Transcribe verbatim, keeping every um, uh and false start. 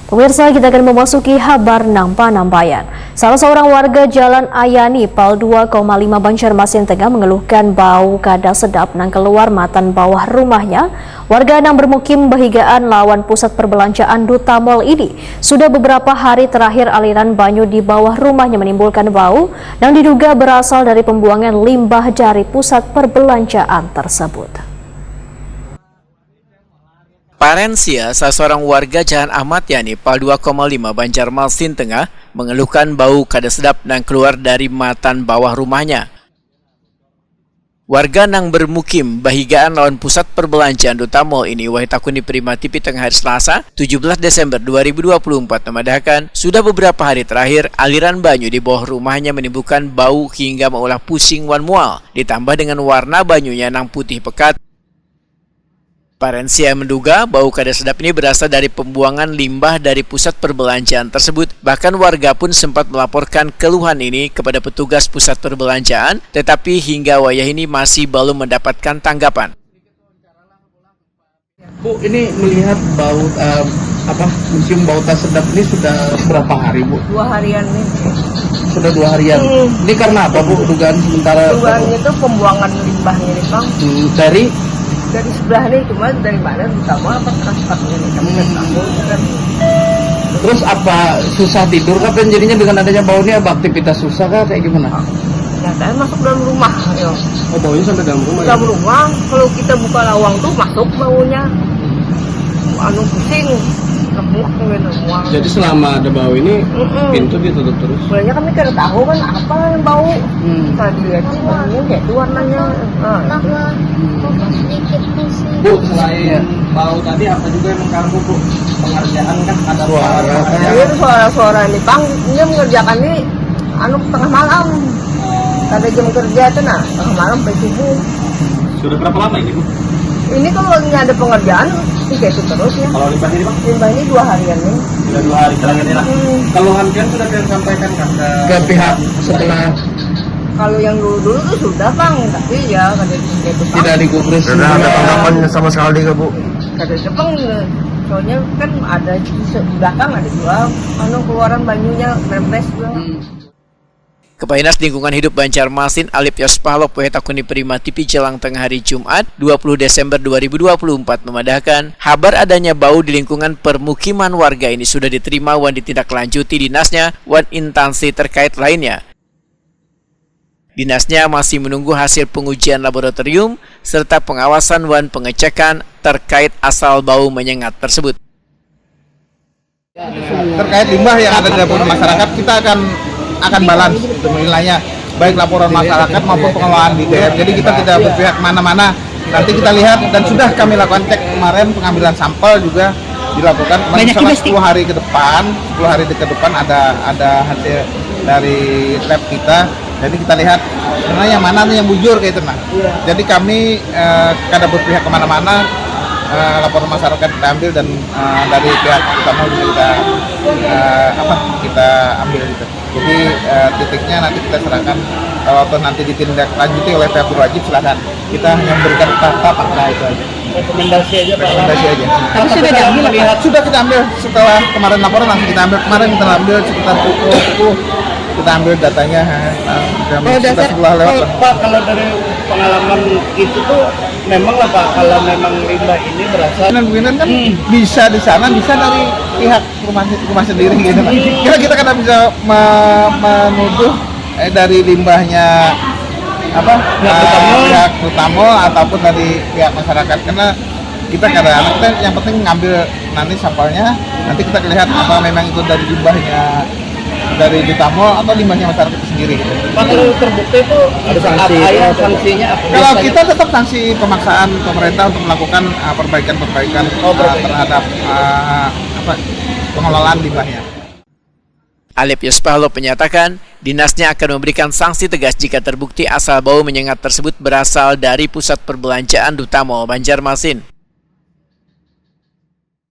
Pemirsa, kita akan memasuki habar nang panampayan. Salah seorang warga Jalan Ayani, Pal dua koma lima Banjarmasin Tengah mengeluhkan bau kada sedap nang keluar matan bawah rumahnya. Warga nang bermukim bahigaan lawan pusat perbelanjaan Duta Mall ini sudah beberapa hari terakhir aliran banyu di bawah rumahnya menimbulkan bau nang diduga berasal dari pembuangan limbah dari pusat perbelanjaan tersebut. Parensia, salah seorang warga Jalan Ahmad Yani, Pal dua koma lima Banjarmasin Tengah, mengeluhkan bau kada sedap nang keluar dari matan bawah rumahnya. Warga nang bermukim bahigaan lawan pusat perbelanjaan Duta Mall ini wahai takuni Prima T V tengah hari Selasa, tujuh belas Desember dua ribu dua puluh empat, memadahakan sudah beberapa hari terakhir aliran banyu di bawah rumahnya menimbulkan bau hingga maulah pusing wan mual, ditambah dengan warna banyunya nang putih pekat. Parensia menduga bau kada sedap ini berasal dari pembuangan limbah dari pusat perbelanjaan tersebut. Bahkan warga pun sempat melaporkan keluhan ini kepada petugas pusat perbelanjaan, tetapi hingga wayah ini masih belum mendapatkan tanggapan. Bu, ini melihat bau eh, apa mencium bau tak sedap ini sudah berapa hari, Bu? Dua harian nih. Sudah dua harian. Hmm. Ini karena apa, Bu? Dugaan sementara. Dugaannya tuh pembuangan limbahnya nih, Bang. Hmm, dari Dari sebelah nih, cuma dari mana utama apa transportnya nih, kami nggak tahu kan. Terus apa susah tidur kah, Pen? Jadinya dengan adanya bau ini apa aktivitas susah kah, kayak gimana? Ya, kan masuk dalam rumah, yo. Oh, baunya sampai dalam rumah. Dalam rumah, kalau kita buka lawang tuh masuk baunya. Anu pusing, remuk, remuk. Jadi selama ada bau ini Mm-mm. pintu ditutup terus. Mulanya kami kada tahu kan apa yang bau. Hmm. Nah, dilihat sih baunya kayak itu warnanya. Nah, itu. Bu, selain bau tadi apa juga yang mengganggu, Bu? Pengerjaan kan ada suara. Jadi itu suara-suara ini, Bang, dia mengerjakan ini anu tengah malam. Kada jam kerja tuh, nah, tengah malam sampai subuh. Sudah berapa lama ini, Bu? Ini kalau lagi ada pengerjaan, ini kayak itu terus ya. Kalau limbah ini, Bang? Limbah ini dua harian nih. Sudah dua hari terakhir ini lah. Hmm. Keluhan kan sudah disampaikan kan ke, ke pihak setelah Kalau yang dulu-dulu tuh sudah, Bang, tapi ya kada kayak itu, Bang. Tidak digubris. Tidak ada tanggapan sama sekali kah, Bu? Kada ada, Bang. Soalnya kan ada di se- di belakang ada juga anu keluaran banyunya merempes juga. Kepala Dinas Lingkungan Hidup Banjarmasin, Alip Yospalop, wahai takuni Prima T V jelang tengah hari Jumat, dua puluh Desember dua ribu dua puluh empat, memadahkan habar adanya bau di lingkungan permukiman warga ini sudah diterima wan ditindaklanjuti dinasnya wan intansi terkait lainnya. Dinasnya masih menunggu hasil pengujian laboratorium serta pengawasan wan pengecekan terkait asal bau menyengat tersebut. Terkait limbah yang ada di dapur masyarakat, kita akan akan balance gitu menilainya, baik laporan masyarakat maupun pengelolaan di D M. Jadi kita tidak berpihak mana-mana. Nanti kita lihat, dan sudah kami lakukan cek kemarin, pengambilan sampel juga dilakukan. Banyak salah sepuluh hari ke depan, sepuluh hari ke depan ada ada hasil dari lab kita. Jadi kita lihat sebenarnya yang mana nih yang bujur kayak itu, nah. Jadi kami eh, kada berpihak kemana-mana. Eh, laporan masyarakat kita ambil dan eh, dari pihak utama juga kita eh, apa kita ambil gitu. Jadi eh, titiknya nanti kita serahkan, kalau toh nanti ditindaklanjuti oleh pihak berwajib, silakan. Kita hanya memberikan fakta, fakta itu aja. Rekomendasi aja, Pak. Rekomendasi aja. Tapi sudah diambil, Pak? Sudah kita ambil setelah kemarin laporan, langsung kita ambil. Kemarin kita ambil sekitar pukul sepuluh, kita ambil datanya. Nah, jam Kalau dasar, sebelas lewat lah. Pak, kalau dari pengalaman itu tuh memang lah, Pak, kalau memang limbah ini berasal Pimpinan kan bisa di sana, bisa dari pihak rumah rumah sendiri gitu. Kira kita kan bisa me- menuduh eh, dari limbahnya apa eh, pihak Duta Mall ataupun dari pihak masyarakat, karena kita kada anak teh, yang penting ngambil nanti sampelnya, nanti kita lihat apa memang itu dari limbahnya dari Duta Mall atau limbahnya masyarakat itu sendiri gitu. Pak, kalau terbukti itu ada sanksi, ada sanksinya apa? Kalau kita tetap sanksi pemaksaan pemerintah untuk melakukan uh, perbaikan-perbaikan uh, terhadap uh, apa pengelolaan limbahnya. Alip Yospahlo menyatakan, dinasnya akan memberikan sanksi tegas jika terbukti asal bau menyengat tersebut berasal dari pusat perbelanjaan Duta Mall Banjarmasin.